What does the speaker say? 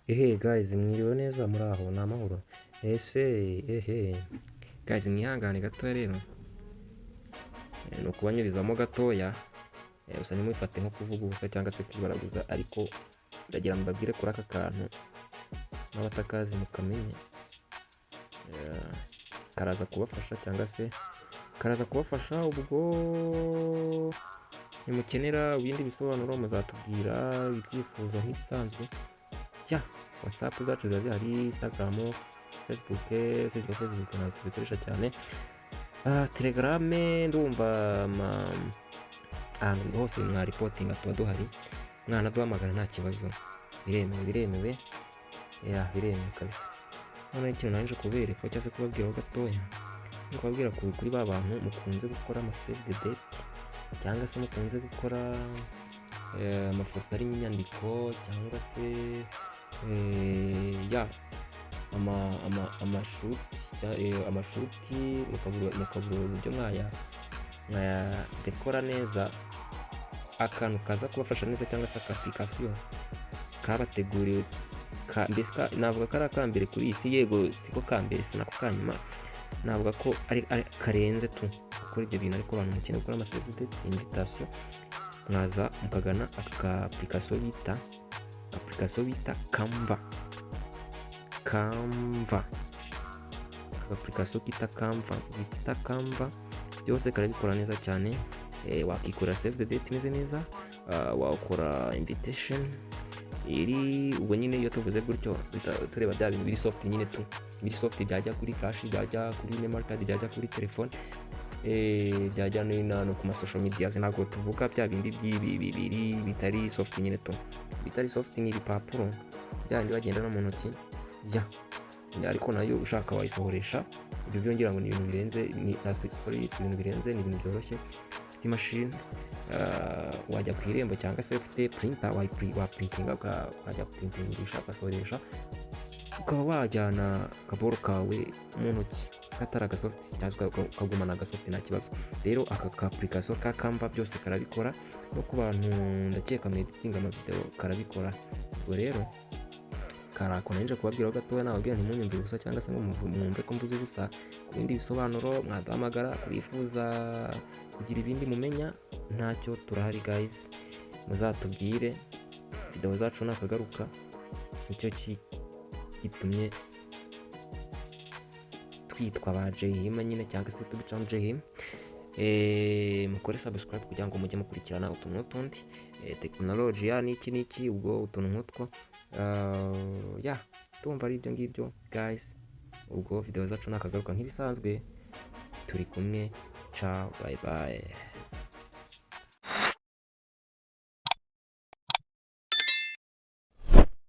Ehe guys, mwiriwe neza? Muri aho ni amahoro ese? Ehe guys, mwihangane gatoya rero. Ni ukubanyurizamo gatoya, gusa ntimwifate nko kuvuga ubusa cyangwa se kwibaraguza, ariko ndagira ngo mbabwire kuri aka kantu n'abatakazi mukamenye. Karaza kubafasha cyangwa se karaza kubafasha. Ubwo nimukenera ibindi bisobanuro muzatubwira ibyifuzo nk'ibisanzwe. Ya WhatsApp zacu ziba zihari, Instagram, Facebook. Usibye Facebook ntabwo tubikoresha cyane. Telegram, ndumva ahantu hose mwareportinga tuba duhari, mwanaduhamagara nta kibazo, biremewe, biremewe ya, biremewe kabisa. Noneho ikintu nanje kubereka cyangwa se kubabwiraho gatoya ni kubabwira kuri ba bantu mukunze gukora ama save the date cyangwa se mukunze gukora amafoto arimo inyandiko cyangwa se ya amashuti amashuti, mukabura uburyo mwayadekora neza. Akantu kaza kubafasha neza cyangwa se aka application kabateguriwe mbese navuga ko ari akambere kuri iyi si. Yego, siko kambere, sinako kanyuma, navuga ko ari karenze tu gukora ibyo bintu. Ariko abantu mukeneye gukora ama save the date, invitation, mwaza mukagana aka ka application bita Canva. Canva, aka application kita Canva, bita Canva, byose karabikora neza cyane. Wakikorera save the date imeze neza, wakora invitation iri. Ubwo nyine iyo tuvuze gutyo tureba bya bintu biri soft nyine tu, biri soft, byajya kuri flash, byajya kuri memory card, byajya kuri telefone, byajya no ku ma social media. Ntabwo tuvuga bya bindi by'ibi bibiri bitari soft nyine tu. Bitari soft ni ibipapuro bya bindi bagenda no mu ntoki ya, ariko nayo ushaka wayisohoresha. Ibyo byongera ngo ni ibintu birenze, ni sorry, si ibintu birenze, ni ibintu byoroshye. Ufite imashini, wajya ku Irembo cyangwa se ufite printer, waprintinga, ukajya printingisha, ugasohoresha, ukaba wajyana akaboro kawe mu ntoki katari agasoft cyangwa ukagumana agasoft, nta kibazo. Rero aka ka application ka Canva byose karabikora, no ku bantu ndakeka mu editing amavideo karabikora. Ubwo rero karako nanje kubabwiraho gatoya, nababwira ntimunyumvire ubusa cyangwa se ngo mwumve ko mvuze ubusa. Ku bindi bisobanuro mwaduhamagara, kubifuza kugira ibindi mumenya ntacyo, turahari guys, muzatubwire. Video zacu nakagaruka, nicyo gitumye twitwa ba Jehima nyine cyangwa se tubicamo Jehima. Mukore subscribe kugira ngo mujye mukurikirana utuntu n'utundi, tekinoloji ya n'iki n'iki, ubwo utuntu nk'utwo. Ya, tumva ari ibyo ngibyo guys. Ubwo video zacu nakagaruka nk'ibisanzwe, turi kumwe. Ciao, bye bye.